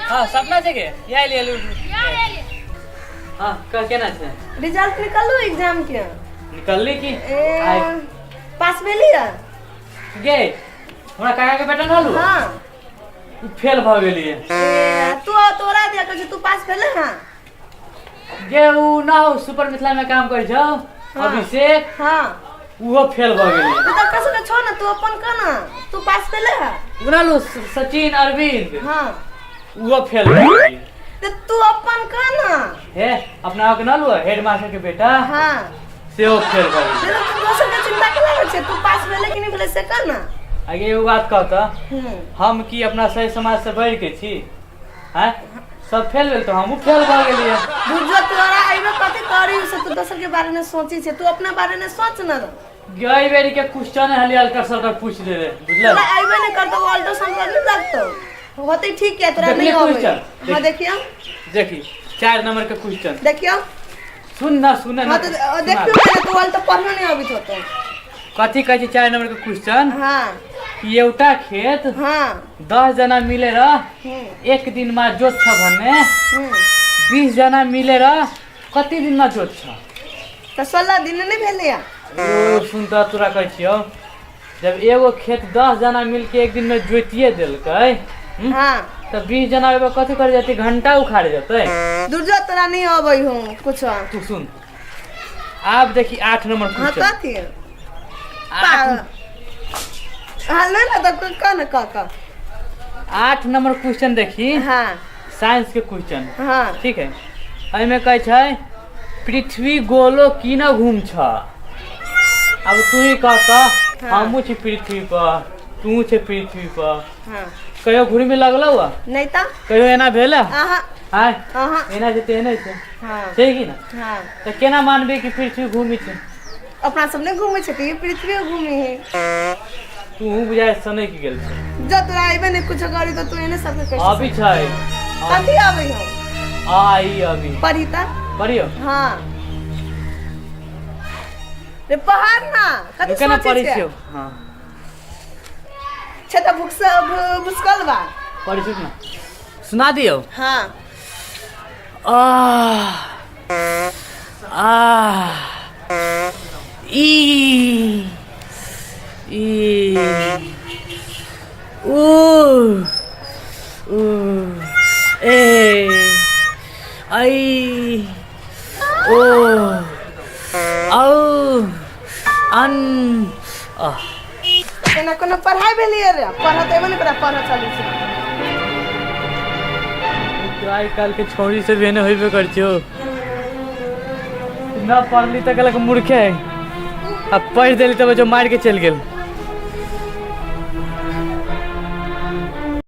हाँ सपना छै के या ले ले हाँ कह केना छै? रिजल्ट निकलू एग्जाम के। निकलली की? ए आइ पास भेली है? गे हमरा काका के बेटा नलू। हाँ। उ फेल भऽ गेलियै। ए, तू तोरा दिया कहै छै तू पास भेले? हाँ गे उ ना हो सुपर मिथिला में काम करै छौ। हाँ। अभिषेक। हाँ। उहो फेल भऽ गेलियै। तू तऽ कसो छौ ना, तू अपन कह ना, तू पास भेले है? उ ना सचिन अरविंद। हाँ। उहो फेल भऽ गेलियै। तऽ तू अपन कह ना। हे अपना के ना लू हेड मास्टर के बेटा। हाँ। सेहो फेल भऽ गेलै। तू दोसर के चिंता के लागल छै? तू पास भेले कि नहि भेले से कह ना। आगे एगो बात कह तऽ हम की अपना सही समाज से बढ़ि के छी? हैं, सब फेल भेल तऽ हमहूँ फेल भऽ गेलियै। बुझो तोरा एहिमे कथी करी से तू दोसर के बारे में सोची छै, तू अपना बारे में सोच ना। गई बेरी के क्वेश्चन हली अल्टर सल्टर पूछ दे रे बुझल। तोरा अइबे नहीं करतो, अल्टर सल्टर नहीं लगतो होते। ठीक है, तोरा देखलियै नहीं होवे। क्वेश्चन? हाँ, देखियो। देखी 4 नंबर के क्वेश्चन। देखियो। सुन ना, सुन ना। हाँ तो देखियो पहिले, तू अल्टर पढ़ना नहीं अबित होतो। कथी कहै छै 4 नंबर के क्वेश्चन? हाँ। कि एउटा खेत हाँ 10 जना मिलेर एक दिनमा जोत्छ भने 20 जना मिलेर कति दिनमा जोत्छ? तऽ 16 दिन नहीं भेलै या? ओ सुन तऽ तोरा कहै छियौ, जब एगो खेत 10 जना मिलके एक दिन में जोतिए देलकै, हाँ, तऽ 20 जना एगो कथी करे जेतै? घंटा उखाड़े जेतै? दुर्जो तोरा नहीं अबै हूँ कुछ। तू सुन, आब देखी 8 नंबर हाँ क्वेश्चन। कथी? आठ। हाँ, ले ना तऽ कह ना, कह कह। 8 नंबर क्वेश्चन देखी। हाँ। साइंस के क्वेश्चन। हाँ। ठीक है, एहिमे कहै छै पृथ्वी गोलो की न घूम छ। अब तू ही कह तऽ। हाँ। हमहूँ छी पृथ्वी पर, तू छै पृथ्वी पर। हाँ। कहियो घुरमी लगलौ हँ? नहीं तऽ। कहियो एना भेल हँ? अहाँ। आँय? अहाँ। एना छै तऽ एने छै। हाँ। छै कि ना? हाँ। तऽ केना मानबी कि पृथ्वी घूमी छै? अपना सब नहीं घूमै छै तऽ पृथ्वी घूमे है। तू बुझाय सनकि गेल छै। जब तोरा अइबे नहीं कुछ करी तऽ तू एने सबके कैसे? अभी छै। कथी आबै हो? आई अभी। पढ़ी तऽ। पढ़ियो। हाँ रे, पहाड़ ना कथी केना सोचै पढ़ै छै? छियौ? हाँ। छै तऽ भुक्स भुसकल बा। पढ़ै छियौ ना, सुना दियौ? हाँ। आ आ ई ई उ उ ए ऐ ओ औ अन अह। एना कोनो पढ़ाई भेलियै रे? पढ़त एबे नहि करै, पढ़ऽ चलै छै। आइ काल्हि के छौड़ी से भी एने होइबे कर छियौ। न पढ़ली तऽ कहलक मूर्खे है, आ पढ़ि देली तऽ जो मारि के चलि गेल।